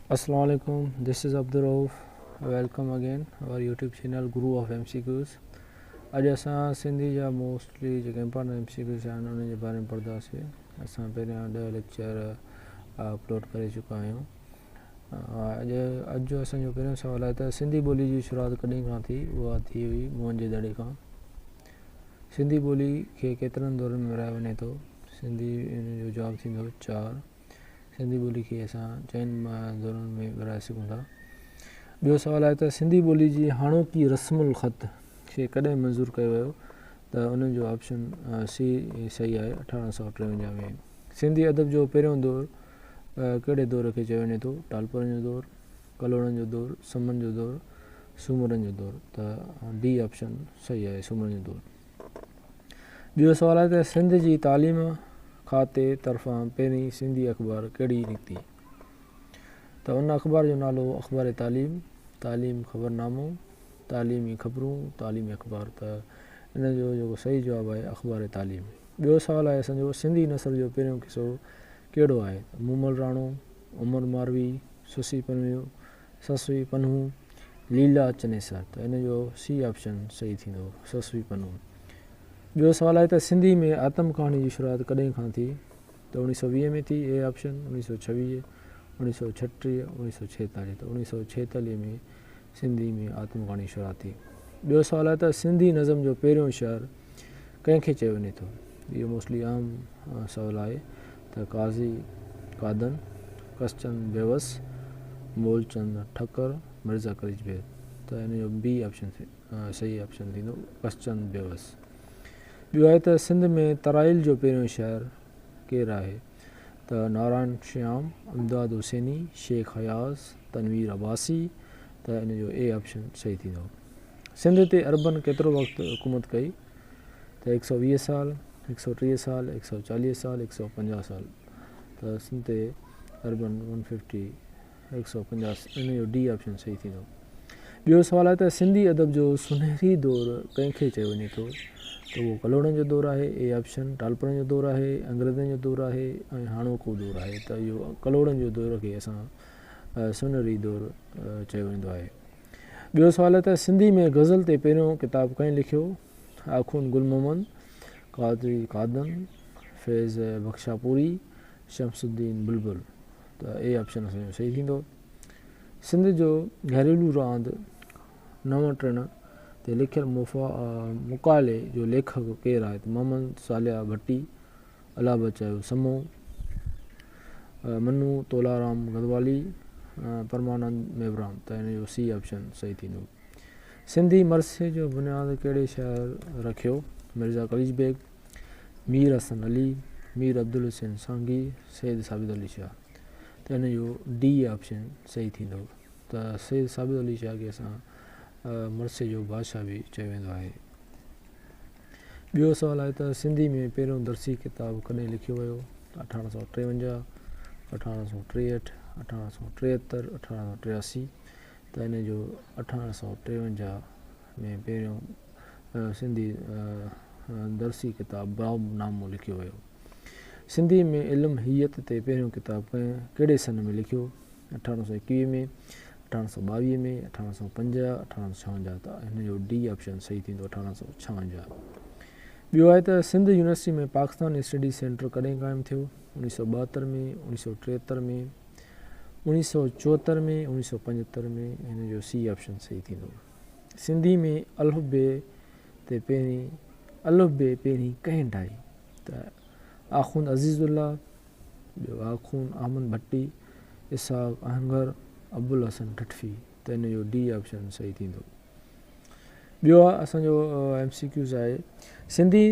Assalamu alaikum, this is Abdul Rauf. Welcome again our YouTube channel Guru of MCQs. اڄ اسان سنڌي جا mostly جيڪي important M C Qs آهن انهن جي باري ۾ پڙهنداسين. اسان پهريان 10 ليڪچر اپلوڊ ڪري چڪا آهيون. اڄ اڄ جو اسان جو پهريون سوال آهي ته سنڌي ٻولي جي شروعات ڪڏهن کان ٿي؟ اها ٿي هئي موهن جي دڙي کان. سنڌي ٻولي کي ڪيترن دورن ۾ ورهايو وڃي ٿو؟ سنڌي ان جو جواب ٿيندو 4. سنڌي ٻولي کي اسان چئن دورن ۾ ورهائي سگهون ٿا. ٻيو سوال آهي ته سنڌي ٻولي جي هاڻوڪي رسم الخط کي ڪڏهن منظور ڪيو ويو؟ ته ان جو آپشن سي صحيح آهي، 1853 ۾. سنڌي ادب جو پهريون دور ڪهڙي دور کي چيو وڃي ٿو؟ ٽالپرن جو دور، ڪلهوڙن جو دور، سمن جو دور، سومرن جو دور. ته ڊي آپشن صحيح آهي، سومرن جو دور. ٻيو سوال آهي ته سنڌ جي تعليم کاتي طرفان پهرين سنڌي اخبار ڪهڙي نڪتي؟ ته ان اخبار جو نالو هو اخبار تعليم، تعليم خبرنامو، تعليمي خبرون، تعليمي اخبار. ته ان جو جيڪو صحيح جواب آهي اخبار تعليم. ٻيو سوال آهي اسان جو سنڌي نثر جو پهريون قصو ڪهڙو آهي؟ مومل راڻو، عمر ماروي، سسئي پنهون، سسئي پنهون، ليلا چنيسر. ته ان جو سي آپشن صحيح ٿيندو، سسئي پنهون. ٻيو سوال آهي ته سنڌي ۾ آتم ڪهاڻي جي شروعات ڪڏهن کان ٿي؟ ته 1920 ۾ ٿي، اي آپشن، 1926، 1936، 1946. ته 1946 ۾ سنڌي ۾ آتم ڪهاڻي جي شروعات ٿي. ٻيو سوال آهي ته سنڌي نظم جو پهريون شعر ڪنهن کي چيو وڃي ٿو؟ اهو موسٽلي عام سوال آهي. ته قاضي قادن، ڪسچند بيوس، مولچند ٺڪر، مرزا قليچ بيگ. ته ان جو بي آپشن صحيح آپشن ٿيندو، ڪسچند بيوس. ٻيو آهي ته سنڌ ۾ ترائيل جو پهريون شاعر ڪير آهي؟ ته نارائڻ شيام، امداد حسيني، شيخ اياز، تنوير عباسي. ته ان جو اي آپشن صحيح ٿيندو. سنڌ تي عربن ڪيترو وقت حڪومت ڪئي؟ ته 120 سال، 130 سال، 140 سال، 150 سال. ته سنڌ تي عربن 150، 150، ان جو ڊي آپشن صحيح ٿيندو. ٻيو سوال آهي ته سنڌي ادب جو سونهري دور ڪنهن کي چيو وڃي ٿو؟ ته اهو ڪلهوڙن جو دور آهي، اي آپشن، ٽالپرن جو دور آهي، انگريزن جو دور آهي ۽ هاڻوڪو دور آهي. ته اهو ڪلهوڙن جو دور کي اسان سونهري دور چيو ويندو آهي. ٻيو سوال آهي ته سنڌي ۾ غزل تي پهريون ڪتاب ڪنهن لکيو؟ آخوند گل محمد، قاضي قادن، فيض بخشاپوري، شمس الدين بلبل. ته اي آپشن اسان جو صحيح ٿيندو. سنڌ جو گهريلو راند نو ٽڻ تي لکيل مقالي جو ليکڪ ڪير آهي؟ ته محمد صالح ڀٽي، الله بچايو سمو، منو تولارام گدوالي، پرمانند ميورام. ته ان جو سي آپشن صحيح ٿيندو. سنڌي مرثيي جو بنياد ڪهڙي شاعر رکيو؟ مرزا قليچ بيگ، مير حسن علي، مير عبدالحسين سانگي، سيد ثابت علي شاهه. ته ان جو ڊي آپشن صحيح ٿيندو. ته سيد ثابت علي شاهه کي اسان مرثيي جو بادشاهه به چيو ويندو آهي. ٻيو سوال آهي ته سنڌي ۾ پهريون درسي ڪتاب ڪڏهن لکيو ويو؟ 1853، 1863، 1873، 1883. ته ان جو 1853 ۾ پهريون سنڌي درسي ڪتاب باب نامو لکيو ويو. سنڌي ۾ علم هيئت تي پهريون ڪتاب ڪنهن ڪهڙي سن ۾ لکيو؟ 1821 ۾، 1822 ۾، 1850، 1856. ته هن جو ڊي آپشن صحيح ٿيندو، 1856. ٻيو آهي ته Sindh university ۾ Pakistan study centre ڪڏهن قائم ٿيو؟ 1972 ۾، 1973 ۾، 1974 ۾، 1975 ۾. هن جو سي آپشن صحيح ٿيندو. سنڌي ۾ الف بي تي پهرين الف بي پهرين ڪنهن ٺاهي؟ ته آخوند عزيز الله، ٻيو آخوند احمد ڀٽي، اسحاق آهنگر، ابوالحسن ٺٽفي. ته ان جو ڊي آپشن صحيح ٿيندو. ٻيو اسان جو ايم سي ڪيوز آهي سنڌي